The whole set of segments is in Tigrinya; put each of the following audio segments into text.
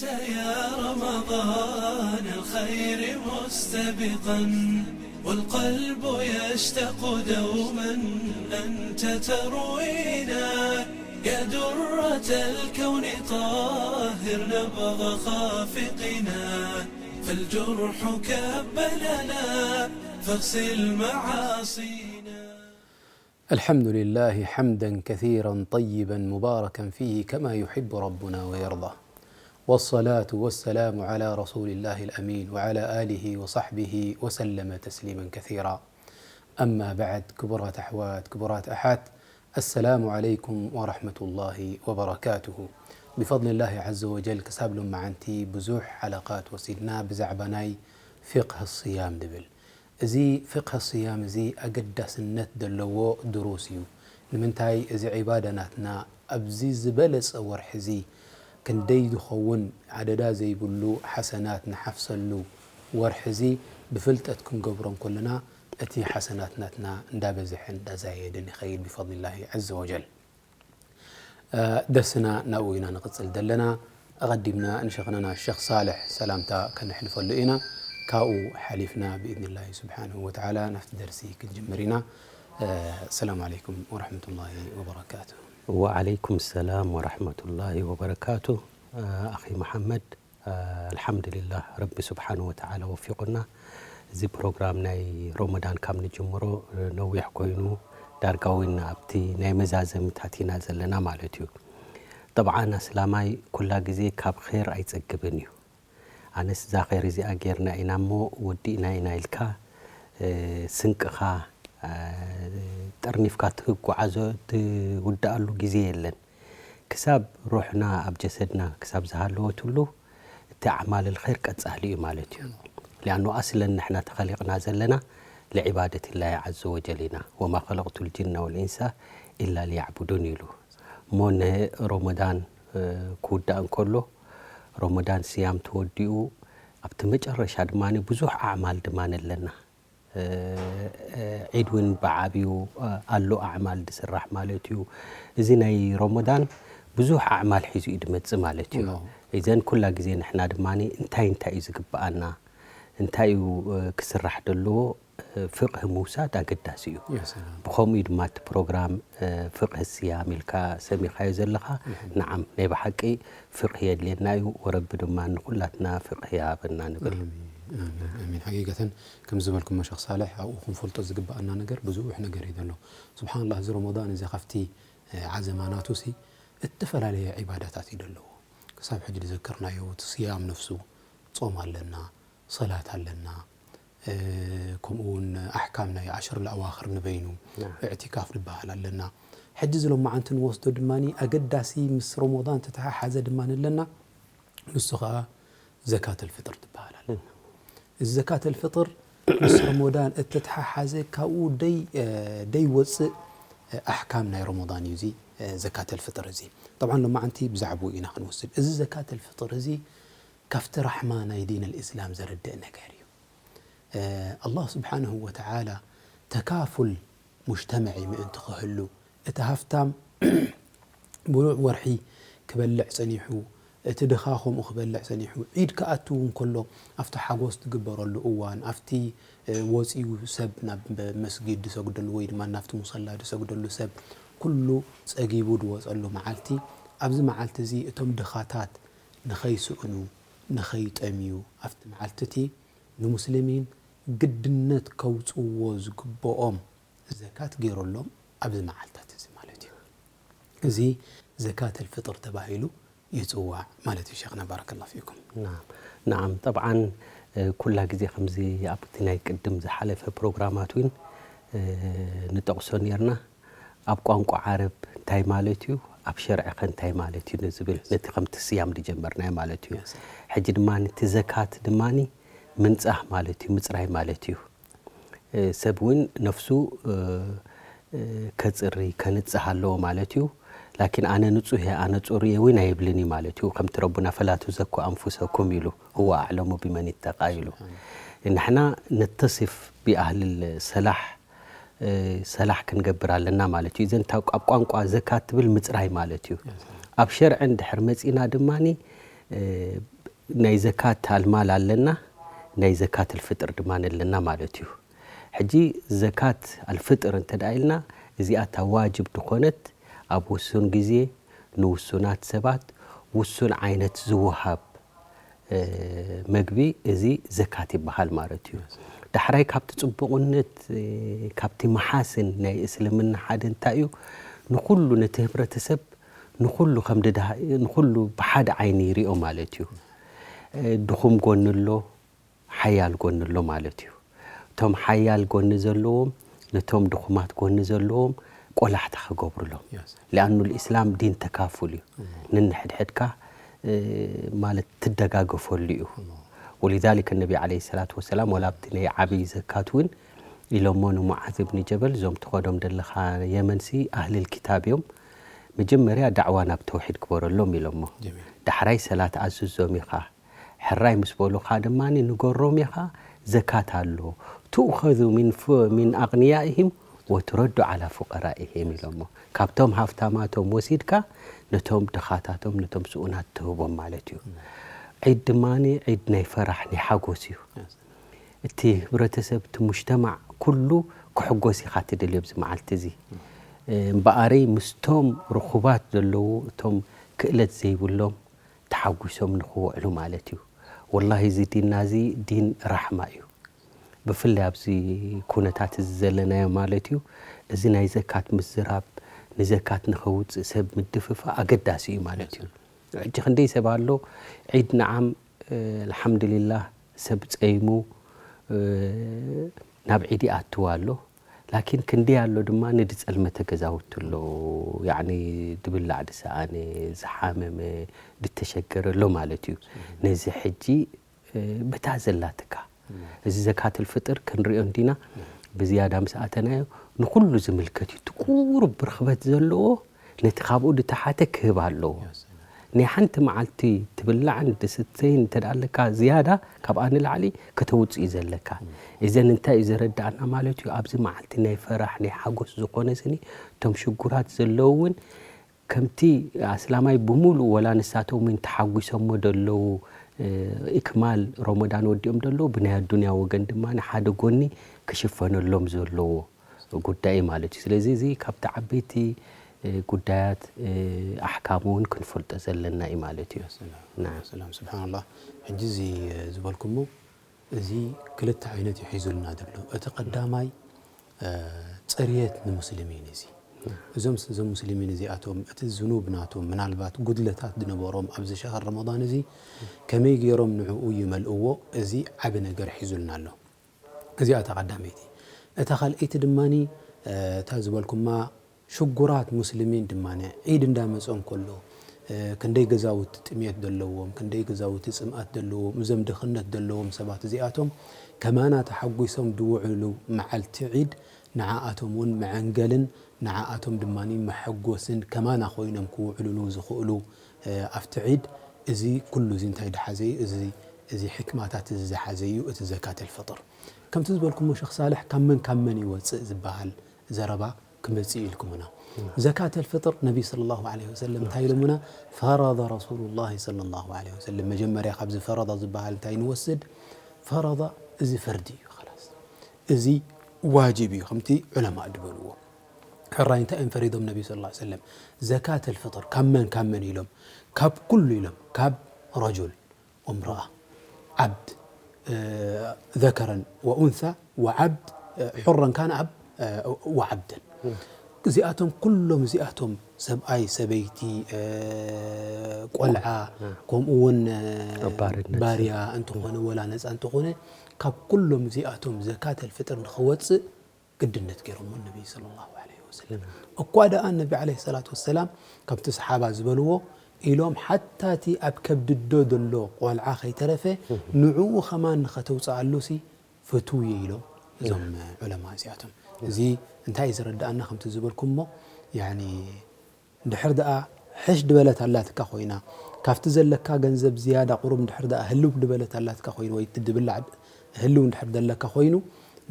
يا رمضان الخير مستبقا، والقلب يشتاق دوما أنت تروينا. يا درة الكون طهر نبض خافقنا، فالجرح كب لنا فاغسل معاصينا. الحمد لله حمدا كثيرا طيبا مباركا فيه كما يحب ربنا ويرضى. والصلاة والسلام على رسول الله الأمين وعلى آله وصحبه وسلم تسليما كثيرا. أما بعد، ክቡራት ኣሕዋት፣ ክቡራት ኣሓት፣ السلام عليكم ورحمة الله وبركاته. بفضل الله عز وجل ክሳብ ሎማዓንቲ ብዙሕ ሓለቃት ወሲድና ብዛዕባ ናይ ፊቅህ ስያም ድብል። እዚ ፊቅህ ስያም እዚ ኣገዳስነት ዘለዎ ድሩስ እዩ። ንምንታይ እዚ ዒባዳ ናትና ኣብዚ ዝበለጸ ወርሒ እዚ ክንደይ ዝኸውን ዓደዳ ዘይብሉ ሓሰናት ንሓፍሰሉ ወርሒ እዚ ብፍልጠት ክንገብሮ እንከለና እቲ ሓሰናት ናትና እንዳበዝሐን እንዳዛየደን ይኸይድ ብፈድሊላሂ ዐዘ ወጀል። ደስና ናብኡ ኢና ንቕጽል ዘለና። ኣቐዲምና ንሸኽናና ሸኽ ሳልሕ ሰላምታ ከነሕልፈሉ ኢና። ካብኡ ሓሊፍና ብኢዝኒላሂ ስብሓንሁ ወተዓላ ናብቲ ደርሲ ክንጅምር ኢና። ሰላም ዓለይኩም ወረሕመቱላሂ ወበረካቱ። ወዓለይኩም ሰላም ወረሕመቱላሂ ወበረካቱ። ኣኺ መሓመድ፣ ኣልሓምዱሊላህ፣ ረቢ ስብሓን ወተዓላ ወፊቑና። እዚ ፕሮግራም ናይ ሮመዳን ካብ ንጅምሮ ነዊሕ ኮይኑ፣ ዳርጋ እውን ኣብቲ ናይ መዛዘምታት ኢና ዘለና ማለት እዩ። ጠብዓን ኣስላማይ ኩላ ግዜ ካብ ኼር ኣይጸግብን እዩ። ኣነስ እዛ ኼር እዚኣ ጌርና ኢና እሞ ወዲእና ኢና ኢልካ፣ ስንቅኻ ጠርኒፍካ ትጓዓዞ ትውድኣሉ ግዜ የለን። ክሳብ ሩሕና ኣብ ጀሰድና ክሳብ ዝሃለወትሉ፣ እቲ ኣዕማል ልኸይር ቀጻሊ እዩ ማለት እዩ። ሊኣኑ ኣስለን ንሕና ተኸሊቕና ዘለና ልዕባደት ላሂ ዐዘ ወጀል ኢና። ወማ ኸለቕቱ ልጅነ ወልኢንሳ ኢላ ሊያዕቡዱን ኢሉ። እሞ ንሮመዳን ክውዳእ እንከሎ፣ ሮመዳን ስያም ተወዲኡ፣ ኣብቲ መጨረሻ ድማ ብዙሕ ኣዕማል ድማ ኣለና። ዒድ እውን ብዓብዩ ኣሎ ኣዕማል ዝስራሕ ማለት እዩ። እዚ ናይ ሮሞዳን ብዙሕ ኣዕማል ሒዙ እዩ ዝመጽእ ማለት እዩ። እዘን ኩላ ግዜ ንሕና ድማ እንታይ እንታይ እዩ ዝግብኣና፣ እንታይ እዩ ክስራሕ ዘለዎ፣ ፍቕህ ምውሳድ ኣገዳሲ እዩ። ብኸምኡ እዩ ድማ እቲ ፕሮግራም ፍቕህ ስያም ኢልካ ሰሚኻዮ ዘለኻ። ንዓም፣ ናይ ብሓቂ ፍቕህ የድልየና እዩ። ወረቢ ድማ ንኹላትና ፍቕህ ይሃበና ንብል። ኣሚን፣ ኣሚን፣ ኣሚን። ሓቂቀተን ከም ዝበልኩሞ ሸኽ ሳልሕ፣ ኣብኡ ክንፈልጦ ዝግብኣና ነገር ብዙሕ ነገር እዩ ዘሎ። ስብሓንላህ፣ እዚ ረመዳን እዚ ካብቲ ዓዘማ ናቱ ሲ እተፈላለየ ዒባዳታት እዩ ዘለዎ። ክሳብ ሕጂ ዝዘከርናዮ እቲ ስያም ነፍሱ፣ ጾም ኣለና፣ ሰላት ኣለና፣ ከምኡ እውን ኣሕካም ናይ ዓሽር ለኣዋኽር ንበይኑ፣ እዕቲካፍ ዝበሃል ኣለና። ሕጂ እዚ ሎማዓንቲ ንወስዶ ድማ ኣገዳሲ ምስ ረመዳን ተተሓሓዘ ድማ ኣለና። ንሱ ኸዓ ዘካተል ፍጥር ትበሃል ኣላ። እዚ ዘካተል ፍጥር ምስ ረመዳን እተተሓሓዘ ካብኡ ደይ ደይወፅእ ኣሕካም ናይ ረመዳን እዩ እዚ ዘካተል ፍጥር እዚ። ጠብዓን ሎማዓንቲ ብዛዕባኡ ኢና ክንወስድ። እዚ ዘካተል ፍጥር እዚ ካብቲ ራሕማ ናይ ዲን ኣልእስላም ዘረድእ ነገር እዩ። ኣላህ ስብሓንሁ ወተዓላ ተካፉል ሙጅተመዒ ምእንቲ ክህሉ፣ እቲ ሃፍታም ብሉዕ ወርሒ ክበልዕ ጸኒሑ፣ እቲ ድኻ ከምኡ ክበልዕ ጸኒሑ፣ ዒድ ክኣቱ እውን ከሎ ኣብቲ ሓጎስ ትግበረሉ እዋን፣ ኣብቲ ወጺኡ ሰብ ናብ መስጊድ ዝሰግደሉ ወይ ድማ ናብቲ ሙሰላ ዝሰግደሉ ሰብ ኩሉ ጸጊቡ ዝወጸሉ መዓልቲ፣ ኣብዚ መዓልቲ እዚ እቶም ድኻታት ንኸይስእኑ፣ ንኸይጠምዩ፣ ኣብቲ መዓልቲ እቲ ንሙስሊሚን ግድነት ከውጽዎ ዝግብኦም ዘካት ገይረሎም ኣብዚ መዓልታት እዚ ማለት እዩ። እዚ ዘካት ኣልፍጥር ተባሂሉ ይጽዋዕ ማለት እዩ። ሸኽና ባረከላሁ ፊኩም። ናም፣ ናም፣ ጠብዓን ኩላ ግዜ ከምዚ ኣብቲ ናይ ቅድም ዝሓለፈ ፕሮግራማት እውን ንጠቕሶ ነርና። ኣብ ቋንቋ ዓረብ እንታይ ማለት እዩ፣ ኣብ ሸርዒ ከ እንታይ ማለት እዩ ንዝብል፣ ነቲ ከምቲ ስያም ዝጀመርናዮ ማለት እዩ። ሕጂ ድማ ነቲ ዘካት ድማ ምንጻህ ማለት እዩ፣ ምጽራይ ማለት እዩ። ሰብ እውን ነፍሱ ከጽሪ፣ ከንጽህ ኣለዎ ማለት እዩ። ላኪን ኣነ ንጹህ እየ፣ ኣነ ጽሩይ እየ እውን ኣይብልን እዩ ማለት እዩ። ከምቲ ረቡና ፈላ ቱዘኩ ኣንፉሰኩም ኢሉ፣ ሁወ ኣዕለሙ ቢመን ይተቃ ኢሉ። ንሕና ነተሲፍ ቢኣህልል ሰላሕ ሰላሕ ክንገብር ኣለና ማለት እዩ። እዘን ኣብ ቋንቋ ዘካት ትብል ምጽራይ ማለት እዩ። ኣብ ሸርዒ እንድሕር መጺና ድማ ናይ ዘካት ኣልማል ኣለና፣ ናይ ዘካት ኣልፍጥር ድማ ኣለና ማለት እዩ። ሕጂ ዘካት ኣልፍጥር እንተ ደኣ ኢልና፣ እዚኣ እታ ዋጅብ ዝኾነት ኣብ ውሱን ግዜ ንውሱናት ሰባት ውሱን ዓይነት ዝወሃብ፣ እ፣ መግቢ፣ እዚ ዘካት ይበሃል ማለት እዩ። ዳሕራይ ካብቲ ጽቡቕነት፣ እ፣ ካብቲ መሓስን ናይ እስልምና ሓደ እንታይ እዩ? ንኹሉ፣ ነቲ ህብረተሰብ ንኹሉ ከም ድድሃ-፣ ንኹሉ ብሓደ ዓይኒ ይሪኦ ማለት እዩ። እ፣ ድኹም ጎኒ ኣሎ፣ ሓያል ጎኒ ኣሎ ማለት እዩ። እቶም ሓያል ጎኒ ዘለዎም ነቶም ድኹማት ጎኒ ዘለዎም ቆላሕታ ክገብሩሎም። Yes. ሊኣኑ ልእስላም ዲን ተካፉል እዩ። ነንሕድሕድካ፣ እ፣ ማለት ትደጋገፈሉ እዩ። ወሊዛሊክ ነቢ ዓለይሂ ሰላቱ ወሰላም ዋላ ኣብቲ ናይ ዓብዪ ዘካት እውን ኢሎሞ ንሙዓዝ እብኒ ጀበል፣ እዞም ትኸዶም ዘለኻ የመንሲ ኣህልል ኪታብ እዮም፣ መጀመርያ ዳዕዋ ናብ ተውሒድ ግበረሎም ኢሎሞ። ጀሚል። ዳሕራይ ሰላት ኣዝዞም ኢኻ። ሕራይ ምስ በሉኻ ድማ ንገሮም ኢኻ፣ ዘካት ኣሎ። ትኡኸዙ ሚን ፍ-፣ ሚን ኣቕንያኢሂም ወትረዱ ዓላ ፉቀራኢሂም ኢሎሞ። ካብቶም ሃፍታማቶም ወሲድካ ነቶም ድኻታቶም፣ ነቶም ስኡናት ትህቦም ማለት እዩ። ዒድ ድማ ዒድ ናይ ፈራሕ፣ ናይ ሓጎስ እዩ። እቲ ህብረተሰብ፣ እቲ ሙጅተማዕ ኩሉ ክሕጎስ ኢኻ ትደልዮ ኣብዚ መዓልቲ እዚ። እምበኣረይ ምስቶም ርኹባት ዘለዉ፣ እቶም ክእለት ዘይብሎም ተሓጒሶም ንኽውዕሉ ማለት እዩ። ወላሂ እዚ ዲንና እዚ ዲን ራሕማ እዩ። ብፍላይ ኣብዚ ኩነታት እዚ ዘለናዮ ማለት እዩ። እዚ ናይ ዘካት ምዝራብ፣ ንዘካት ንኸውፅእ ሰብ ምድፍፋእ ኣገዳሲ እዩ ማለት እዩ። ሕጂ ክንደይ ሰብ ኣሎ ዒድ ንዓም፣ እ፣ ኣልሓምዱሊላህ ሰብ ጸይሙ፣ እ፣ ናብ ዒድ ይኣትው ኣሎ። ላኪን ክንደይ ኣሎ ድማ ንድጸልመተ ገዛውቲ ኣሎ። ያዕኒ ድብላዕ ድሰኣነ፣ ዝሓመመ፣ ድተሸገረ ኣሎ ማለት እዩ። ነዚ ሕጂ፣ እ፣ በታ ዘላትካ። እዚ ዘካትል ፍጥር ክንሪኦ እንዲና፣ ብዝያዳ ምስ ኣተናዮ ንኹሉ ዝምልከት እዩ። እቲ ቁሩብ ብርኽበት ዘለዎ ነቲ ካብኡ ድተሓተ ክህብ ኣለዎ። ናይ ሓንቲ መዓልቲ ትብላዕን ድስተይን እንተ ደኣ ኣለካ ዝያዳ ካብኣ ንላዕሊ ከተውጽእ እዩ ዘለካ። እዘን እንታይ እዩ ዘረድኣና ማለት እዩ? ኣብዚ መዓልቲ ናይ ፈራሕ፣ ናይ ሓጎስ ዝኾነ ስኒ፣ እቶም ሽጉራት ዘለዉ እውን ከምቲ ኣስላማይ ብምሉኡ ወላ ንሳቶም እውን ተሓጒሶሞ ደለዉ፣ እ፣ ኢክማል ረመዳን ወዲኦም ደለዉ፣ ብናይ ኣዱንያ ወገን ድማ ሓደ ጎኒ ክሽፈነሎም ዘለዎ ጉዳይ ማለት እዩ። ስለዚ እዚ ካብቲ ዓበይቲ፣ እ፣ ጉዳያት፣ እ፣ ኣሕካም እውን ክንፈልጦ ዘለና እዩ ማለት እዩ። ሰላም፣ ናም። ሰላም፣ ስብሓንላህ። ሕጂ እዚ፣ እ፣ ዝበልኩሞ፣ እዚ ክልተ ዓይነት እዩ ሒዙልና ዘሎ። እቲ ቀዳማይ፣ እ፣ ጽርየት ንሙስሊሚን እዚ። እዞም፣ እዞም ሙስሊሚን እዚኣቶም፣ እቲ ዝኑብ ናቶም፣ ምናልባት ጉድለታት ዝነበሮም ኣብዚ ሸህር ረመዳን እዚ ከመይ ገይሮም ንዕኡ ይመልእዎ፣ እዚ ዓቢ ነገር ሒዙልና ኣሎ። እዚኣ እታ ቀዳመይቲ። እታ ካልኣይቲ ድማኒ፣ እ፣ እታ ዝበልኩማ ሽጉራት ሙስሊሚን ድማ ዒድ እንዳመጸ እንከሎ፣ እ፣ ክንደይ ገዛውቲ ጥሜት ዘለዎም፣ ክንደይ ገዛውቲ ጽምኣት ዘለዎም፣ እዞም ድኽነት ዘለዎም ሰባት እዚኣቶም ከማና ተሓጒሶም ድውዕሉ መዓልቲ ዒድ ንዓኣቶም እውን መዐንገልን ንዓኣቶም ድማ መሐጎስን ከማና ኮይኖም ክውዕልሉ ዝኽእሉ፣ እ፣ ኣብቲ ዒድ እዚ ኩሉ እዚ እንታይ ድሓዘ እዩ? እዚ፣ እዚ ሕክማታት እዚ ዝሓዘ እዩ፣ እቲ ዘካተል ፍጥር። ከምቲ ዝበልኩሞ ሸኽ ሳልሕ፣ ካብ መን ካብ መን ይወጽእ ዝበሃል ዘረባ ክመጽእ ኢልኩምና። ዘካተል ፍጥር ነቢ ሰለላሁ ዐለይሂ ወሰለም እንታይ ኢሎምና? ፈረደ ረሱሉላሂ ሰለላሁ ዐለይሂ ወሰለም። መጀመርያ ካብዚ ፈረደ ዝበሃል እንታይ ንወስድ? ፈረደ እዚ ፈርዲ እዩ፣ ኸላስ። እዚ ዋጅብ እዩ፣ ከምቲ ዑለማእ ዝበልዎ። ሕራይ እንታይ እዮም ፈሪዶም ነቢ ሰለላሁ ዐለይሂ ወሰለም? ዘካተል ፍጥር ካብ መን ካብ መን ኢሎም? ካብ ኩሉ ኢሎም፣ ካብ ረጁል ወምረኣ፣ ዓብድ፣ እ፣ ዘከረን ወኡንሳ ወዓብድ፣ እ፣ ሑረን ካነ ኣብ፣ እ፣ ወዓብደን። እዚኣቶም ኩሎም እዚኣቶም ሰብኣይ፣ ሰበይቲ፣ እ፣ ቆልዓ፣ ከምኡ እውን፣ እ፣ ኣብ ባርነት። ባርያ እንተኾነ ወላ ነፃ እንተኾነ ካብ ኩሎም እዚኣቶም ዘካተል ፍጥር ንኸወፅእ ግድነት ገይሮሞ ነቢ ሰለላሁ ዐለይሂ ወሰለም። እኳ ደኣ ነቢ ዐለይሂ ሰላቱ ወሰላም ከምቲ ሰሓባ ዝበልዎ ኢሎም፣ ሓታ እቲ ኣብ ከብዲ ኣዶ ዘሎ ቆልዓ ከይተረፈ ንዕኡ ኸማን ንኸተውፅኣሉሲ ፍትው እየ ኢሎም እዞም ዑለማ እዚኣቶም። እዚ እንታይ እዩ ዘረድኣና? ከምቲ ዝበልኩሞ፣ ያኒ፣ እንድሕር ደኣ ሕሽ ድበለት ኣላትካ ኮይና፣ ካብቲ ዘለካ ገንዘብ ዝያዳ ቁሩብ እንድሕር ደኣ ህልው ድበለት ኣላትካ ኮይኑ፣ ወይ እቲ ድብላዕ ህልው እንድሕር ዘለካ ኮይኑ፣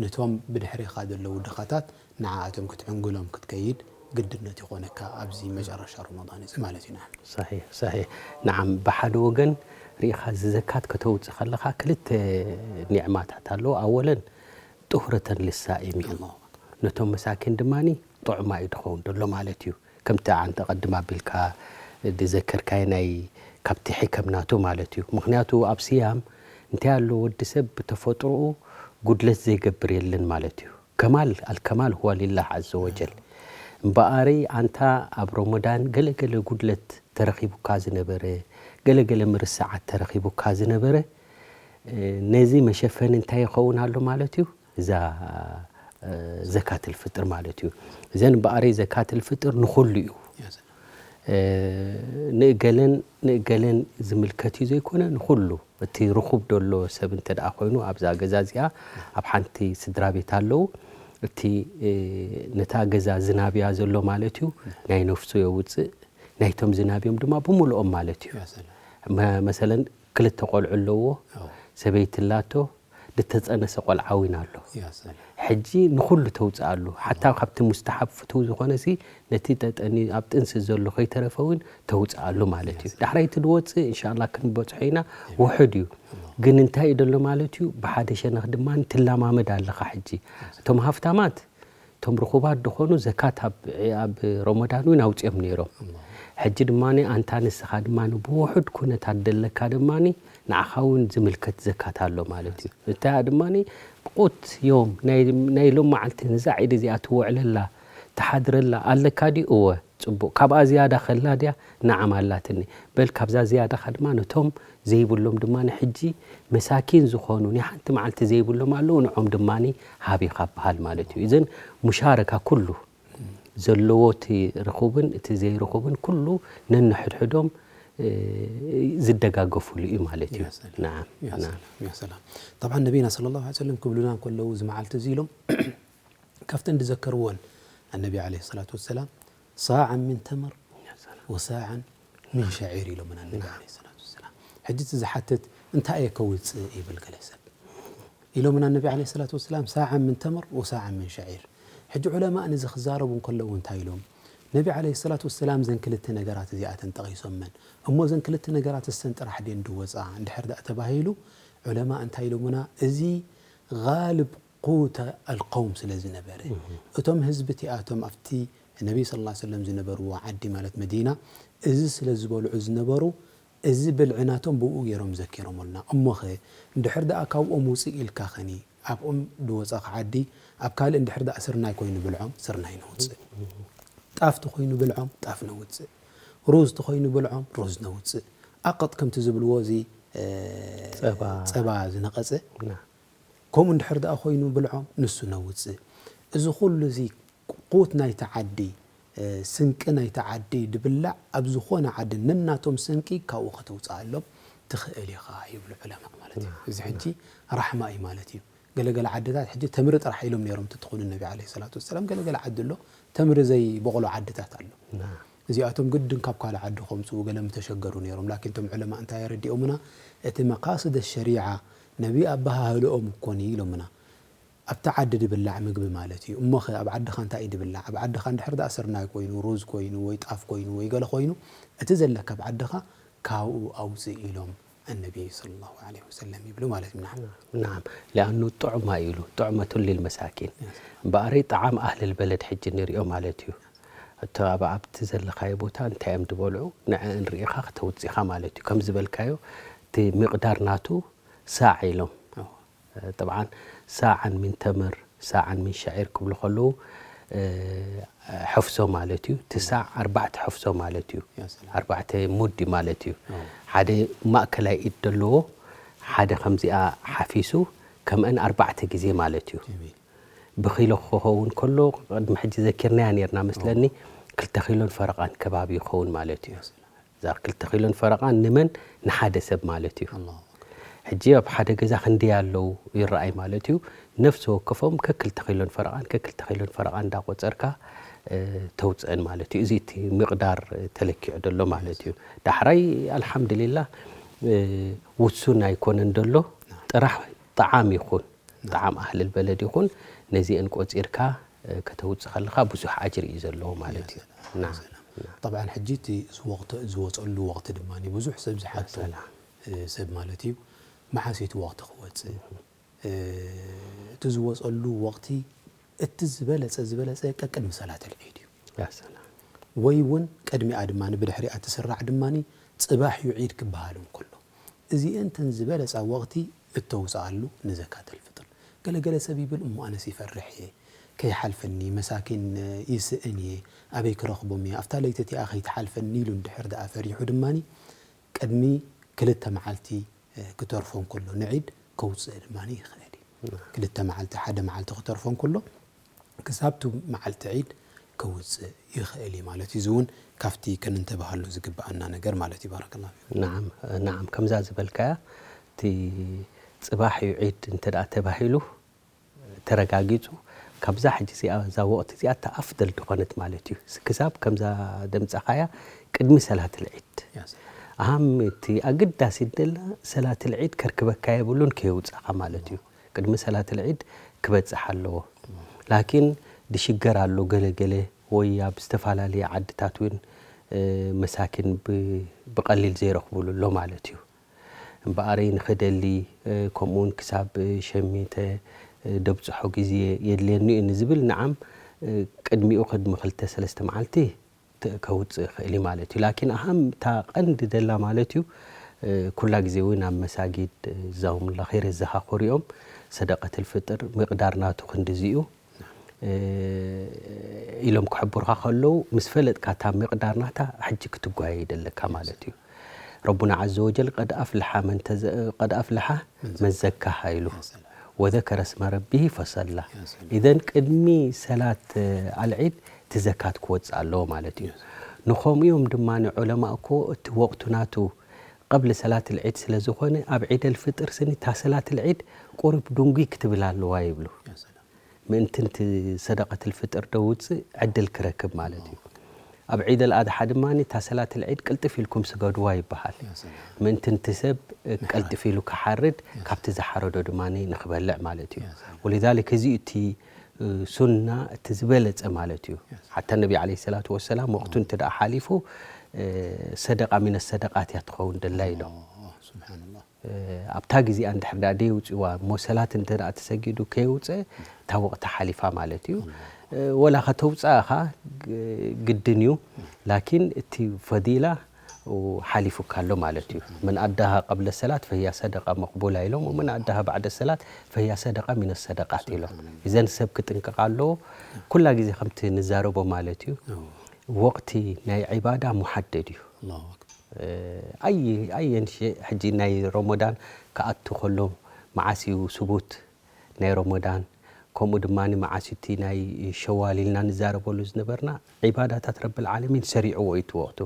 ነቶም ብድሕሬኻ ዘለዉ ድኻታት ንዓኣቶም ክትዕንግሎም ክትከይድ ግድነት ይኾነካ ኣብዚ መጨረሻ ረመዳን እዚ ማለት እዩ። ንዓም። ሰሒሕ፣ ሰሒሕ። ንዓም፣ ብሓደ ወገን ርኢኻ፣ እዚ ዘካት ከተውፅእ ከለኻ ክልተ ኒዕማታት ኣለዎ። ኣወለን ጥሁረተን ልሳኢም እዩ። ነቶም መሳኪን ድማ ጥዑማ እዩ ዝኸውን ዘሎ ማለት እዩ። ከምቲ ኣንተ ቀድም ኣቢልካ ዝዘከርካዮ ናይ ካብቲ ሕከም ናቱ ማለት እዩ። ምኽንያቱ ኣብ ስያም እንታይ ኣሎ፣ ወዲ ሰብ ብተፈጥሮኡ ጉድለት ዘይገብር የለን ማለት እዩ። ከማል ኣልከማል ሁዋ ሊላህ ዓዘ ወጀል። እምበኣሪ ኣንታ ኣብ ረመዳን ገለገለ ጉድለት ተረኺቡካ ዝነበረ፣ ገለገለ ምርሳዓት ተረኺቡካ ዝነበረ፣ ነዚ መሸፈኒ እንታይ ይኸውን ኣሎ ማለት እዩ? እዛ ዘካትል ፍጥር ማለት እዩ። እዘን እምበኣሪ ዘካትል ፍጥር ንኹሉ እዩ። ንእገለን ንእገለን ዝምልከት እዩ ዘይኮነ፣ ንኹሉ እቲ ርኹብ ደሎ ሰብ እንተ ደኣ ኮይኑ ኣብዛ ገዛ እዚኣ ኣብ ሓንቲ ስድራ ቤት ኣለዉ። እቲ ነታ ገዛ ዝናብያ ዘሎ ማለት እዩ ናይ ነፍሱ የውፅእ፣ ናይቶም ዝናብዮም ድማ ብምልኦም ማለት እዩ። መሰለን ክልተ ቆልዑ ኣለዎ፣ ሰበይቲ ኣላቶ፣ ዝተጸነሰ ቆልዓ እውን ኣሎ። ሕጂ ንኹሉ ተውፅኣሉ፣ ሓታ ካብቲ ሙስተሓብ ፍትው ዝኾነ ሲ ነቲ ጠጠኒ ኣብ ጥንሲ ዘሎ ከይተረፈ እውን ተውፅኣሉ ማለት እዩ። ዳሕራይ እቲ ዝወፅእ እንሻላ ክንበፅሖ ኢና። ውሑድ እዩ። ግን እንታይ እዩ ደሎ ማለት እዩ፣ ብሓደ ሸነኽ ድማ ትላማመድ ኣለኻ። ሕጂ እቶም ሃፍታማት እቶም ርኹባት ዝኾኑ ዘካት ኣብ ኣብ ረመዳን እውን ኣውፅኦም ነይሮም። ሕጂ ድማ ኣንታ ንስኻ ድማ ብውሑድ ኩነታት ደለካ ድማ ንዓኻ እውን ዝምልከት ዘካት ኣሎ ማለት እዩ። እታ ድማ ቁት ዮም ናይ ናይ ሎም መዓልቲ ንዛ ዒድ እዚኣ ትውዕለላ ትሓድረላ ኣለካ ድዩ? እወ። ጽቡቕ። ካብኣ ዝያዳ ከላ ድያ? ነዓም ኣላትኒ። በል ካብዛ ዝያዳኻ ድማ ነቶም ዘይብሎም ድማ ንሕጂ መሳኪን ዝኾኑ ናይ ሓንቲ መዓልቲ ዘይብሎም ኣለዉ፣ ንዖም ድማ ሃብ ኢኻ በሃል ማለት እዩ። እዘን ሙሻረካ ኩሉ ዘለዎ እቲ ርኹብን እቲ ዘይርኹብን ኩሉ ነንሕድሕዶም ዝደጋገፉሉ እዩ ማለት እዩ። ናዓም። ናዓም። طبعا ነቢና صلى الله عليه وسلم ክብሉና እንከለዉ እዚ መዓልቲ እዚ ኢሎም ካብተን ዝዘከርዎን ኣነቢ عليه الصلاة والسلام ሳዓን ምን ተምር ወሳዓን ምን ሸዒር ኢሎምና ነቢ عليه الصلاة والسلام። ሕጂ እቲ ዝሓትት እንታይ እየ ከውፅእ ይብል ገለ ሰብ ኢሎምና ነቢ عليه الصلاة والسلام ሳዓን ምን ተምር ወሳዓን ምን ሸዒር። ሕጂ ዑለማእ ነዚ ክዛረቡ እንከለዉ እንታይ ኢሎም? ነቢ عليه الصلاة والسلام ዘን ክልተ ነገራት እዚኣተን ጠቒሶመን እሞ ዘን ክልተ ነገራት እሰን ጥራሕ ድየን ድወፃ እንድሕር ደኣ ተባሂሉ ዑለማእ እንታይ ኢሎምና? እዚ غالب قوت القوم ስለ ዝነበረ እቶም ህዝቢ እቲኣቶም ኣብቲ ነቢ صلى الله عليه وسلم ዝነበርዎ ዓዲ ማለት መዲና እዚ ስለ ዝበልዑ ዝነበሩ እዚ ብልዒ ናቶም ብኡ ገይሮም ዘኪሮምልና። እሞኸ እንድሕር ደኣ ካብኦም ውፅእ ኢልካ ኸኒ ኣብኦም ድወፀኻ ዓዲ ኣብ ካልእ እንድሕር ደኣ ስርናይ ኮይኑ ብልዖም ስርናይ ነውፅእ፣ ጣፍ ተኾይኑ ብልዖም ጣፍ ነውፅእ፣ ሩዝ ተኾይኑ ብልዖም ሩዝ ነውፅእ። ኣቐጥ ከምቲ ዝብልዎ እዚ ጸባ ዝነቐጸ ከምኡ እንድሕር ደኣ ኮይኑ ብልዖም ንሱ ነውፅእ። እዚ ኩሉ እዚ ቁት ናይቲ ዓዲ ስንቂ ናይቲ ዓዲ ድብላዕ ኣብ ዝኾነ ዓዲ ነናቶም ስንቂ ካብኡ ከተውፅኣሎም ትኽእል ኢኻ ይብሉ ዑለማእ ማለት እዩ። እዚ ሕጂ ራሕማ እዩ ማለት እዩ። ገለገለ ዓድታት ሕጂ ተምሪ ጥራሕ ኢሎም ነይሮም ትትኹኑ ነቢ ዓለይሂ ሰላቱ ወሰላም። ገለገለ ዓዲ ኣሎ ተምሪ ዘይበቑሎ ዓድታት ኣሎ። እዚኣቶም ግድን ካብ ካልእ ዓዲ ከምፅኡ ገለ ምተሸገሩ ነይሮም። ላኪን እቶም ዑለማ እንታይ የረዲኦምና? እቲ መቃስድ ሸሪዓ ነቢ ኣበሃህልኦም እኮን እዩ ኢሎምና። ኣብቲ ዓዲ ድብላዕ ምግቢ ማለት እዩ። እሞኸ ኣብ ዓድኻ እንታይ እዩ ድብላዕ? ኣብ ዓድኻ እንድሕር ደኣ ስርናይ ኮይኑ፣ ሩዝ ኮይኑ፣ ወይ ጣፍ ኮይኑ፣ ወይ ገለ ኮይኑ እቲ ዘለካ ኣብ ዓድኻ ካብኡ ኣውፅእ ኢሎም ኣነቢ ሰለላሁ ዐለይሂ ወሰለም ይብሉ ማለት እዩ። ናዓም። ናዓም። ሊኣኑ ጥዑማ እዩ ኢሉ፣ ጥዑመቱን ሊልመሳኪን። እምበኣረይ ጣዓም ኣህልል በለድ ሕጂ ንሪኦ ማለት እዩ። እቶ ኣብ ኣብቲ ዘለኻዮ ቦታ እንታይ እዮም ዝበልዑ ንዐአን ርኢኻ ክተውፅኢኻ ማለት እዩ። ከም ዝበልካዮ እቲ ሚቕዳር ናቱ ሳዕ ኢሎም። ጠብዓን ሳዕን ሚን ተምር ሳዕን ሚን ሸዒር ክብሉ ከለዉ ሕፍሶ ማለት እዩ። እቲ ሳዕ ኣርባዕተ ሕፍሶ ማለት እዩ። ኣርባዕተ ሙዲ ማለት እዩ። ሓደ ማእከላይ ኢድ ዘለዎ ሓደ ከምዚኣ ሓፊሱ ከምአን ኣርባዕተ ግዜ ማለት እዩ። ብኪሎ ክኸውን ከሎ ቅድሚ ሕጂ ዘኪርናያ ነርና መስለኒ ክልተ ኪሎን ፈረቓን ከባቢ ይኸውን ማለት እዩ። እዛ ክልተ ኪሎን ፈረቓን ንመን ንሓደ ሰብ ማለት እዩ። ሕጂ ኣብ ሓደ ገዛ ክንደይ ኣለዉ ይረኣይ ማለት እዩ። ነፍሲ ወከፎም ከክልተ ኪሎን ፈረቓን ከክልተ ኪሎን ፈረቓን እንዳቆፀርካ ተውፅአን ማለት እዩ። እዚ እቲ ሚቕዳር ተለኪዑ ደሎ ማለት እዩ። ዳሕራይ ኣልሓምድሊላህ ውሱን ኣይኮነን ደሎ ጥራሕ ጣዓም ይኹን ጣዓም ኣህልል በለድ ይኹን ነዚአን ቆፂርካ ከተውፅእ ከለኻ ብዙሕ ኣጅሪ እዩ ዘለዎ ማለት እዩ። ጠብዓን ሕጂ እቲ ዝወፀሉ ወቕቲ ድማ ብዙሕ ሰብ ዝሓቶ ሰብ ማለት እዩ። መዓስ እቲ ወቕቲ ክወፅእ? እቲ ዝወፀሉ ወቕቲ እቲ ዝበለፀ ዝበለፀ ቀቅድሚ ሰላት ልዒድ እዩ። ወይ እውን ቅድሚኣ ድማ ብድሕሪኣ ትስራዕ ድማ ፅባሕ እዩ ዒድ ክበሃል እንከሎ፣ እዚአን ተን ዝበለፃ ወቕቲ እተውፅኣሉ ንዘካተል ፍጥር። ገለገለ ሰብ ይብል፣ እሞ ኣነስ ይፈርሕ እየ፣ ከይሓልፈኒ፣ መሳኪን ይስእን እየ፣ ኣበይ ክረኽቦም እየ፣ ኣብታ ለይቲ እቲኣ ከይትሓልፈኒ ኢሉ እንድሕር ደኣ ፈሪሑ ድማ ቅድሚ ክልተ መዓልቲ ክተርፎ እንከሎ ንዒድ ከውፅእ ድማ ይኽእል እዩ። ክልተ መዓልቲ፣ ሓደ መዓልቲ ክተርፎ እንከሎ ክሳብ እቲ መዓልቲ ዒድ ከውፅእ ይኽእል እዩ ማለት እዩ። እዚ እውን ካብቲ ክንንተባሃሉ ዝግብኣና ነገር ማለት እዩ። ባረከላሁ ፊኩም። ናዓም ናዓም ከምዛ ዝበልካያ እቲ ፅባሕ እዩ ዒድ እንተ ደኣ ተባሂሉ ተረጋጊፁ ካብዛ ሕጂ እዚኣ እዛ ወቕቲ እዚኣ እታ ኣፍደል ዝኾነት ማለት እዩ። ክሳብ ከምዛ ደምፀኻያ ቅድሚ ሰላት ልዒድ ኣሃም እቲ ኣግዳሲ ደላ ሰላት ልዒድ ከርክበካ የብሉን ከየውፃኻ ማለት እዩ። ቅድሚ ሰላት ልዒድ ክበፅሕ ኣለዎ። ላኪን ድሽገር ኣሎ ገለ ገለ ወይ ኣብ ዝተፈላለየ ዓድታት እውን መሳኪን ብቐሊል ዘይረኽብሉ ኣሎ ማለት እዩ። እምበኣረይ ንኽደሊ ከምኡውን ክሳብ ሸሚተ ደብፅሖ ግዜ የድልየኒ እዩ ንዝብል ንዓም ቅድሚኡ ቅድሚ ክልተ ሰለስተ መዓልቲ ከውፅእ ይኽእል እዩ ማለት እዩ። ላኪን ኣሃም እታ ቀንዲ ደላ ማለት እዩ ኩላ ግዜ እውን ኣብ መሳጊድ ዛውም ለኸይር የዘኻኽሩ እዮም። ሰደቀትል ፍጥር ምቅዳር ናቱ ክንድዚ እዩ ኢሎም ክሕብሩኻ ከለዉ ምስ ፈለጥካ እታ ምቅዳር ናታ ሕጂ ክትጓየ ይደለካ ማለት እዩ። ረቡና ዓዘ ወጀል ቀድ ኣፍልሓ መን ተዘ- ቀድ ኣፍልሓ መን ዘካሃ ኢሉ ወዘከረ ስመ ረቢሂ ፈሰላ። ኢዘን ቅድሚ ሰላት ኣልዒድ እቲ ዘካት ክወፅእ ኣለዎ ማለት እዩ። ንኸምኡ እዮም ድማ ዑለማ እኮ እቲ ወቕቱ ናቱ ቀብሊ ሰላት ልዒድ ስለ ዝኾነ ኣብ ዒደል ፍጥር ስኒ እታ ሰላት ልዒድ ቁሩብ ድንጉይ ክትብል ኣለዋ ይብሉ። ምእንቲ ንቲ ሰደቀትል ፍጥር ደውፅእ ዕድል ክረክብ ማለት እዩ። ኣብ ዒደል ኣድሓ ድማ እታ ሰላት ልዒድ ቅልጥፍ ኢልኩም ስገድዋ ይበሃል። ምእንቲ ንቲ ሰብ ቀልጥፍ ኢሉ ክሓርድ ካብቲ ዝሓረዶ ድማ ንክበልዕ ማለት እዩ። ወሊዛሊክ እዚ እቲ ሱና እቲ ዝበለፀ ማለት እዩ። ሓታ ነቢ ዓለይሂ ሰላቱ ወሰላም ወቅቱ እንተ ደኣ ሓሊፉ ሰደቃ ሚነ ሰደቃት እያ ትኸውን ደላ ኢሎም። ሱብሓነላህ። ኣብታ ግዜኣ እንድሕር ደኣ ደየውፅእዋ እሞ ሰላት እንተ ደኣ ተሰጊዱ ከየውፅአ እታ ወቕቲ ሓሊፋ ማለት እዩ። ወላ ከተውፅኣ ኢኻ ግድን እዩ። ላኪን እቲ ፈዲላ ሓሊፉካ ኣሎ ማለት እዩ። መን ኣዳሃ ቀብለ ሰላት ፈያ ሰደቃ መቅቡላ ኢሎም ወመን ኣዳሃ ባዕደ ሰላት ፈያ ሰደቃ ሚነ ሰደቃት ኢሎም። እዘን ሰብ ክጥንቀቃ ኣለዎ። ኩላ ግዜ ከምቲ ንዛረቦ ማለት እዩ። ወቕቲ ናይ ዒባዳ ሙሓደድ እዩ። ኣየ ኣየን ሕጂ ናይ ረመዳን ክኣቱ ከሎ መዓስ እዩ ስቡት ናይ ረመዳን ከምኡ ድማ መዓስ እቲ ናይ ሸዋል ኢልና ንዛረበሉ ዝነበርና ዒባዳታት ረብል ዓለሚን ሰሪዕዎ እዩ እቲ ወቕቱ።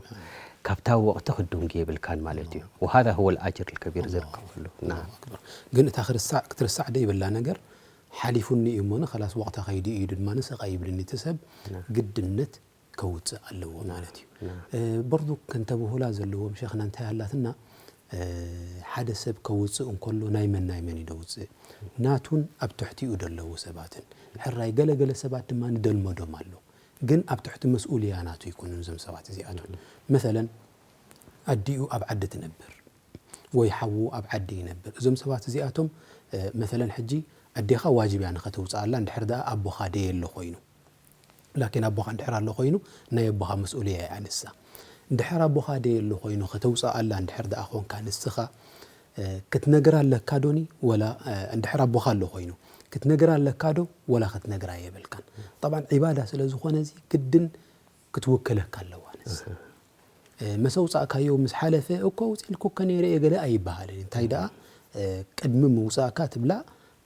ካብታ ወቕቲ ክትድንጉ የብልካን ማለት እዩ። وهذا هو الأجر الكبير ዝርከበሉ። ናም። ኣላሁ ኣክበር። ግን እታ ክርስዕ ክትርሳዕ ደይብላ ነገር ሓሊፉኒ እዩ እሞኒ ከላስ ወቕታ ከይዲ እዩ ድማ ንስቓ ይብልኒ እቲ ሰብ ግድነት ከውፅእ ኣለዎ ማለት እዩ። በርዱ ከንተብሁላ ዘለዎም ሸኽና እንታይ ኣላትና ሓደ ሰብ ከውፅእ እንከሎ ናይ መን ናይ መን እዩ ደውፅእ ናቱን ኣብ ትሕቲኡ ደለዉ ሰባትን ሕራይ ገለገለ ሰባት ድማ ንደልመዶም ኣሎ ግን ኣብ ትሕቲ መስኡልያ ናቱ ይኮኑን እዞም ሰባት እዚኣቶም መሰለን ኣዲኡ ኣብ ዓዲ ትነብር ወይ ሓዉ ኣብ ዓዲ ይነብር እዞም ሰባት እዚኣቶም መሰለን ሕጂ ኣዴኻ ዋጅብ እያ ንኸተውፅኣላ እንድሕር ደኣ ኣቦኻ ደየሎ ኮይኑ ላኪን ኣቦኻ እንድሕር ኣሎ ኮይኑ ናይ ኣቦኻ መስኡልያ እያ ንሳ እንድሕር ኣቦኻ ደየሎ ኮይኑ ከተውፅኣላ እንድሕር ደኣ ኾንካ ንስኻ ክትነግራ ኣለካ ዶኒ ወላ እንድሕር ኣቦኻ ኣሎ ኮይኑ ክትነግራ ኣለካ ዶ ወላ ክትነግራ የብልካን ጠብዓን ዒባዳ ስለ ዝኾነ እዚ ግድን ክትውከለካ ኣለዋ ንሳ መሰውፃእካዮ ምስ ሓለፈ እኮ ኣውፂልኩ ከ ነይረ እየ ገለ ኣይበሃልን እንታይ ደኣ ቅድሚ ምውፃእካ ትብላ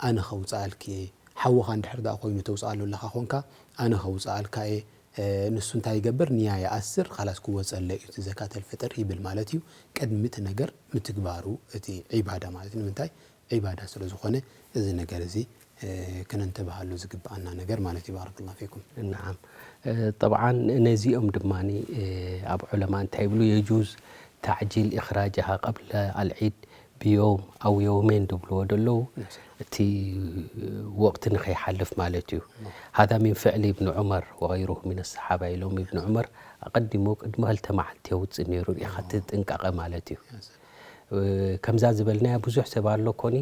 ኣነ ከውፅኣልክ እየ ሓውኻ እንድሕር ደኣ ኮይኑ ተውፅኣሉ ኣለኻ ኮንካ ኣነ ከውፅኣልካ እየ ንሱ እንታይ ይገብር ንያ ይኣስር ካላስ ክወፀለ እዩ እቲ ዘካተል ፍጥር ይብል ማለት እዩ ቅድሚ እቲ ነገር ምትግባሩ እቲ ዒባዳ ማለት ንምንታይ ዒባዳ ስለ ዝኾነ እዚ ነገር እዚ ክነንተባሃሉ ዝግብኣና ነገር ማለት እዩ ባረከላሁ ፊኩም። ነዓም ጠብዓን ነዚኦም ድማ ኣብ ዑለማ እንታይ ይብሉ የጁዝ ታዕጂል ኢኽራጅሃ ቀብለ ኣልዒድ ብዮም ኣው የውሜን ድብልዎ ደለዉ እቲ ወቕቲ ንኸይሓልፍ ማለት እዩ። ሃዛ ሚን ፍዕሊ እብኒ ዑመር ወገይሩሁ ሚን ኣሰሓባ ኢሎም እብኒ ዑመር ኣቐዲሙ ቅድሚ ክልተ መዓልቲ የውፅእ ነይሩ ኢኻ እቲ ጥንቃቐ ማለት እዩ። ከምዛ ዝበልናያ ብዙሕ ሰብ ኣሎ ኮኒ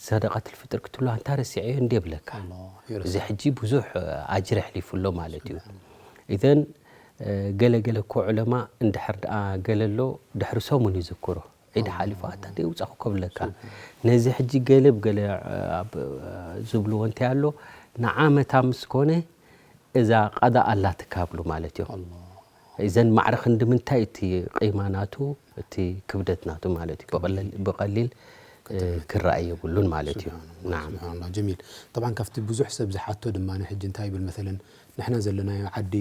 ሰደቀትል ፍጥር ክትብሎ ኣንታ ረሲዐዮ እንዴ ብለካ። ኣላህ ይረሳ። እዚ ሕጂ ብዙሕ ኣጅሪ ኣሕሊፉ ኣሎ ማለት እዩ። ኢዘን ገለ ገለ እኮ ዑለማ እንድሕር ደኣ ገለ ኣሎ ድሕሪ ሰሙን ይዝክሮ። ዒድ ሓሊፉ ኣታ ደይውጻኹ ከብለካ። ነዚ ሕጂ ገለ ብገለ ኣብ ዝብልዎ እንታይ ኣሎ ንዓመታ ምስ ኮነ እዛ ቀዳ ኣላትካ ብሉ ማለት እዮም። ኣላህ እዘን ማዕረ ክንዲ ምንታይ እቲ ቂማ ናቱ እቲ ክብደት ናቱ ማለት እዩ ብቐለል- ብቐሊል እ፣ ክረኣይ የብሉን ማለት እዩ። ናዓም ስብሓንላ ጀሚል። ጠብዓን ካብቲ ብዙሕ ሰብ ዝሓቶ ድማ ሕጂ እንታይ ይብል መሰለን ንሕና ዘለናዮ ዓዲ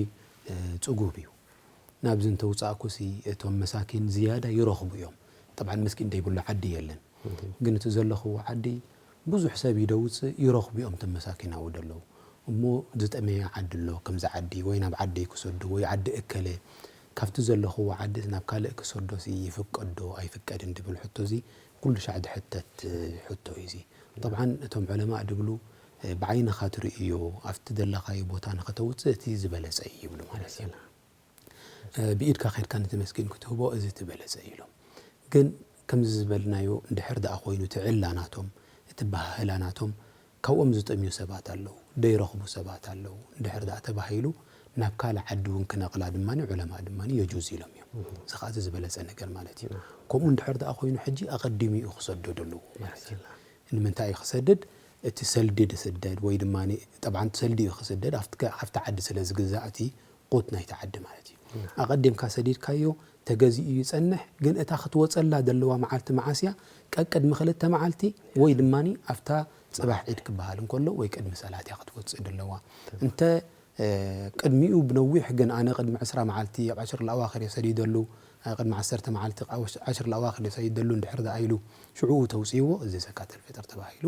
እ፣ ፅጉብ እዩ። ናብዚ እንተውፃእኩሲ እቶም መሳኪን ዝያዳ ይረኽቡ እዮም። ጠብዓን መስኪን ደይብሉ ዓዲ የለን። ግን እቲ ዘለኽዎ ዓዲ ብዙሕ ሰብ ይደውፅእ ይረኽቡ እዮም እቶም መሳኪን ኣብኡ ደለዉ። እሞ ዝጠመየ ዓዲ ኣሎ ከምዚ ዓዲ ወይ ናብ ዓደይ ክሰዱ ወይ ዓዲ እከለ ካብቲ ዘለኽዎ ዓዲ ናብ ካልእ ክሰዶሲ ይፍቀድ ዶ ኣይፍቀድን ድብል ሕቶ እዚ ኩሉ ሻዕ ዝሕተት ሕቶ እዩ እዚ። ጠብዓን እቶም ዑለማእ ድብሉ እ፣ ብዓይንኻ ትርእዮ ኣብቲ ዘለኻዮ ቦታ ንኸተውፅእ እቲ ዝበለፀ እዩ ይብሉ ማለት እዩ። እ፣ ብኢድካ ከድካ ነቲ መስኪን ክትህቦ እዚ ትበለፀ እዩ ኢሎም። ግን ከምዚ ዝበልናዮ እንድሕር ደኣ ኮይኑ እቲ ዕላ ናቶም እቲ ባህህላ ናቶም ካብኦም ዝጠምዩ ሰባት ኣለዉ ደይረኽቡ ሰባት ኣለዉ እንድሕር ደኣ ተባሂሉ ናብ ካልእ ዓዲ እውን ክነቕላ ድማ ዑለማ ድማ የጁዝ ኢሎም እዮም። እዚ ከዓ እቲ ዝበለፀ ነገር ማለት እዩ። ከምኡ እንድሕር ደኣ ኮይኑ ሕጂ ኣቐዲሙ እዩ ክሰደዱ ኣለዎ ማለት እዩ። ንምንታይ እዩ ክሰድድ? እቲ ሰልዲ ዝስደድ ወይ ድማ ጠብዓን ሰልዲ እዩ ክስደድ ኣብቲ ከ- ኣብቲ ዓዲ ስለ ዝግዛእ እቲ ቁት ናይቲ ዓዲ ማለት እዩ። ኣቐዲምካ ሰዲድካዮ ተገዚኡ ይጸንሕ፣ ግን እታ ክትወጸላ ዘለዋ መዓልቲ መዓስ እያ? ቀቅድሚ ክልተ መዓልቲ ወይ ድማ ኣብታ ጽባሕ ዒድ ክበሃል እንከሎ ወይ ቅድሚ ሰላት እያ ክትወጽእ ዘለዋ። እንተ ቅድሚኡ ብነዊሕ ግን ኣነ ቅድሚ ዕስራ መዓልቲ ኣብ ዓሽር ለኣዋኽር እየ ሰዲደሉ፣ ቅድሚ ዓሰርተ መዓልቲ ዓሽር ለኣዋኽር እየ ሰዲደሉ እንድሕር ደኣ ኢሉ ሽዕኡ ተውፅይዎ እዚ ዘካተል ፍጥር ተባሂሉ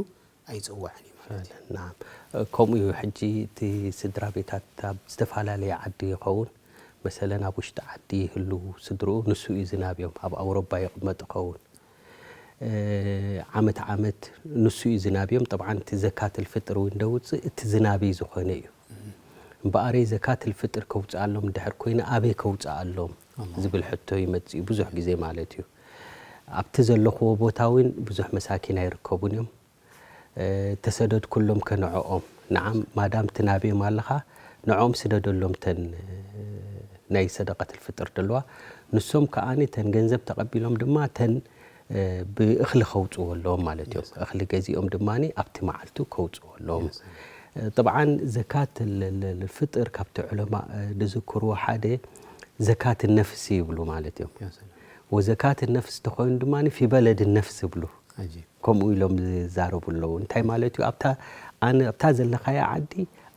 ኣይፅዋዕን እዩ ማለት እዩ። ናም ከምኡ እዩ። ሕጂ እቲ ስድራ ቤታት ኣብ ዝተፈላለየ ዓዲ ይኸውን፣ መሰለን ኣብ ውሽጢ ዓዲ ይህልው ስድርኡ፣ ንሱ እዩ ዝናብዮም። ኣብ ኣውሮባ ይቕመጥ ይኸውን። ዓመት ዓመት ንሱ እዩ ዝናብዮም። ጠብዓን እቲ ዘካትል ፍጥር እውን ደውፅእ እቲ ዝናብይ ዝኾነ እዩ። እምበኣረይ ዘካትል ፍጥር ከውፅኣሎም እንድሕር ኮይነ ኣበይ ከውፅኣሎም ዝብል ሕቶ ይመፅእ እዩ ብዙሕ ግዜ ማለት እዩ። ኣብቲ ዘለኽዎ ቦታ እውን ብዙሕ መሳኪን ኣይርከቡን እዮም። ተሰደድኩሎም ከ ንዕኦም ንዓም ማዳም ትናብዮም ኣለኻ ንዕኦም ስደደሎም ተን ናይ ሰደቀት ልፍጥር ደለዋ። ንሶም ከኣ ተን ገንዘብ ተቐቢሎም ድማ ተን ብእኽሊ ከውፅዎ ኣለዎም ማለት እዮም። እኽሊ ገዚኦም ድማ ኣብቲ መዓልቱ ከውፅዎ ኣለዎም። ጠብዓን ዘካት ልፍጥር ካብቲ ዑለማ ዝዝክርዎ ሓደ ዘካት ነፍሲ ይብሉ ማለት እዮም። ወዘካት ነፍስ ተኾይኑ ድማ ፊ በለድ ነፍስ ይብሉ። ከምኡ ኢሎም ዝዛረቡ ኣለዉ። እንታይ ማለት እዩ? ኣብታ ኣነ ኣብታ ዘለኻያ ዓዲ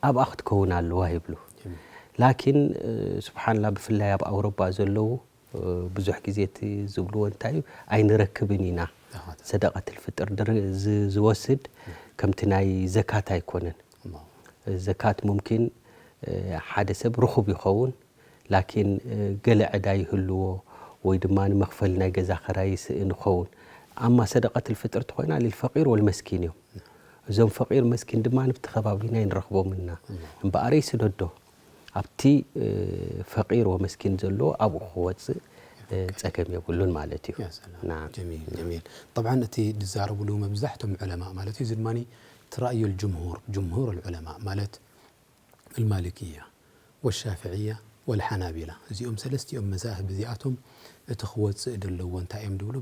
ኣብኣ ክትከውን ኣለዋ ይብሉ። ላኪን ስብሓንላ ብፍላይ ኣብ ኣውሮፓ ዘለዉ ብዙሕ ግዜ እቲ ዝብልዎ እንታይ እዩ? ኣይንረክብን ኢና። ሰደቀት ልፍጥር ዝወስድ ከምቲ ናይ ዘካት ኣይኮነን። ዘካት ሙምኪን ሓደ ሰብ ርኹብ ይኸውን ላኪን ገለ ዕዳ ይህልዎ ወይ ድማ ንመኽፈሊ ናይ ገዛ ኸራይ ይስእን ይኸውን። ኣማ ሰደቀት ልፍጥር ተኾይና ልልፈቂር ወልመስኪን እዮም። እዞም ፈቂር መስኪን ድማ ንብቲ ከባቢና ይንረኽቦም እና እምበኣረይ ስደዶ ኣብቲ ፈቂር ወመስኪን ዘለዎ ኣብኡ ክወፅእ ፀገም የብሉን ማለት እዩ። ጀሚል ጀሚል። ጠብዓን እቲ ዝዛረብሉ መብዛሕቶም ዑለማ ማለት እዩ እዚ ድማ ትራእዩ ልጅምሁር ጅምሁር ልዑለማ ማለት ኣልማሊክያ ወሻፍዕያ ወልሓናቢላ እዚኦም ሰለስቲኦም መዛህብ እዚኣቶም እቲ ክወፅእ ደለዎ እንታይ እዮም ድብሉ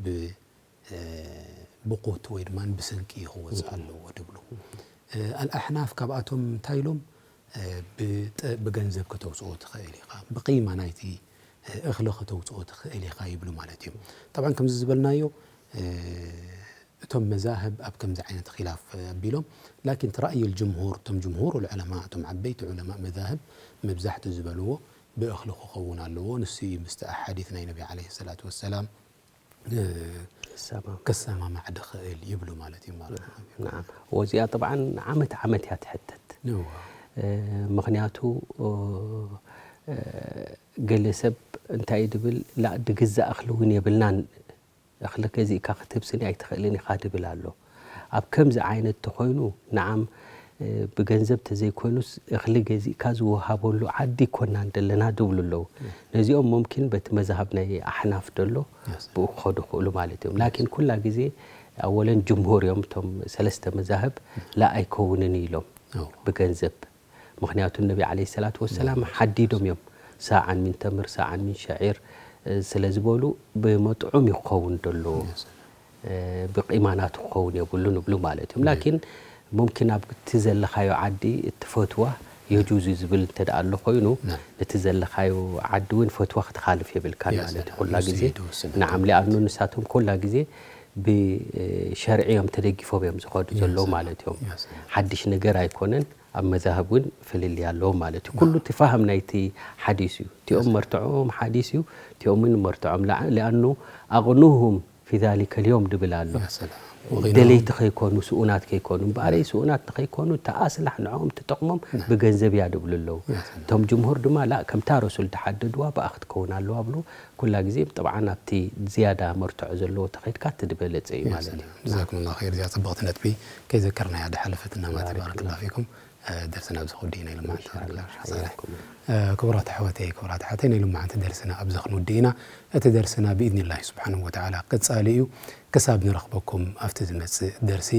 ብቁት ወይ ድማ ብሰንቂ ክወፅእ ኣለዎ ድብሉ። ኣልኣሕናፍ ካብኣቶም እንታይ ኢሎም ብገንዘብ ከተውፅኦ ትኽእል ኢኻ ብቂማ ናይቲ እኽሊ ከተውፅኦ ትኽእል ኢኻ ይብሉ ማለት እዮም። ጠብዓን ከምዚ ዝበልናዮ እቶም መዛህብ ኣብ ከምዚ ዓይነት ኺላፍ ኣቢሎም ላኪን ትራእዩ ልጅምሁር እቶም ጅምሁር ልዑለማ እቶም ዓበይቲ ዑለማ መዛህብ መብዛሕቱ ዝበልዎ ብእኽሊ ክኸውን ኣለዎ ንሱ እዩ ምስቲ ኣሓዲት ናይ ነቢ ዓለይሂ ሰላቱ ወሰላም ከሰማማዕ ድኽእል ይብሉ ማለት እዩ ማለት ነው። ናም ወዚኣ ጠብዓን ዓመት ዓመት እያ ትሕተት። ምኽንያቱ ገለ ሰብ እንታይ ድብል ላ ድግዛእ እኽሊ እውን የብልናን እኽሊ ገዚእካ ክትህብ ስኒ ኣይትኽእልን ኢኻ ድብል ኣሎ። ኣብ ከምዚ ዓይነት ተኾይኑ ንዓም ብገንዘብ ተዘይኮይኑስ እኽሊ ገዚእካ ዝወሃበሉ ዓዲ ይኮናን ደለና ዝብሉ ኣለዉ። ነዚኦም ሙምኪን በቲ መዛህብ ናይ ኣሕናፍ ደሎ ብኡ ክኸዱ ክእሉ ማለት እዮም። ላኪን ኩላ ግዜ ኣወለን ጅምሁር እዮም እቶም ሰለስተ መዛህብ ላ ኣይከውንን ኢሎም ብገንዘብ። ምክንያቱ ነቢ ዓለይሂ ሰላቱ ወሰላም ሓዲዶም እዮም ሳዓን ሚን ተምር ሳዓን ሚን ሸዒር ስለ ዝበሉ ብመጥዑም ይኸውን ደሎ ብቂማናቱ ክኸውን የብሉን ይብሉ ማለት እዮም። ላኪን ሙምኪን ኣብቲ ዘለኻዮ ዓዲ እቲ ፈትዋ የጁዙ ዝብል እንተ ደኣ ኣሎ ኮይኑ ነቲ ዘለኻዮ ዓዲ እውን ፈትዋ ክትኻልፍ የብልካን ማለት እዩ። ኩላ ግዜ ንዓም ሊኣኑ ንሳቶም ኩላ ግዜ ብሸርዒ እዮም ተደጊፎም እዮም ዝኸዱ ዘለዉ ማለት እዮም። ሓድሽ ነገር ኣይኮነን። ኣብ መዛህብ እውን ፍልልይ ኣለዎም ማለት እዩ። ኩሉ እቲ ፋህም ናይቲ ሓዲስ እዩ። እቲኦም መርትዖም ሓዲስ እዩ፣ እቲኦም እውን መርትዖም ሊኣኑ ኣቕኑሁም ፊ ዛሊከ ልዮም ድብል ኣሎ። ደለይቲ ከይኮኑ ስኡናት ከይኮኑ እምበኣረይ ስኡናት ንኸይኮኑ እቲ ኣስላሕ ንዕኦም ትጠቕሞም ብገንዘብ እያ ድብሉ ኣለዉ። እቶም ጅምሁር ድማ ላ ከምታ ረሱል ተሓደድዋ ብኣ ክትከውን ኣለዋ ብሉ። ኩላ ግዜ ጥብዓን ኣብቲ ዝያዳ መርትዖ ዘለዎ ተኸይድካ እቲ ዝበለጸ እዩ ማለት እዩ። ጀዛኩም ላ ኸይር። እዚኣ ጽብቕቲ ነጥቢ ከይዘከርናያ ድሓለፈትና ማለት እዩ። ባረከላ ፊኩም። ደርስና ኣብዚ ክውድእና ኢሎም ማለት ክቡራት ኣሕዋተይ ክቡራት ኣሓተይ ናይ ሎማዓንቲ ደርስና ኣብዚ ክንውድእ ኢና። እቲ ደርስና ብኢዝኒላሂ ስብሓንሁ ወተዓላ ቀጻሊ እዩ። ክሳብ ንረኽበኩም ኣብቲ ዝመጽእ ደርሲ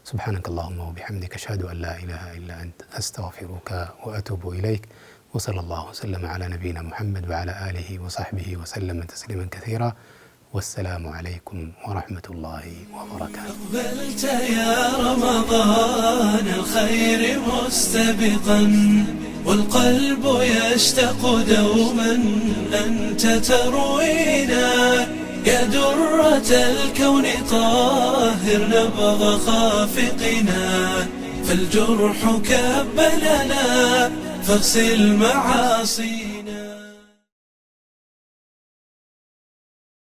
سبحانك اللهم وبحمدك أشهد أن لا إله إلا أنت أستغفرك وأتوب إليك. وصلى الله وسلم على نبينا محمد وعلى آله وصحبه وسلم تسليما كثيرا. والسلام عليكم ورحمة الله وبركاته. أقبلت يا رمضان الخير مستبقا، والقلب يشتاق دوما أنت تروينا. يا درة الكون طهر نبض خافقنا، فالجرح كب لنا فاغسل معاصينا.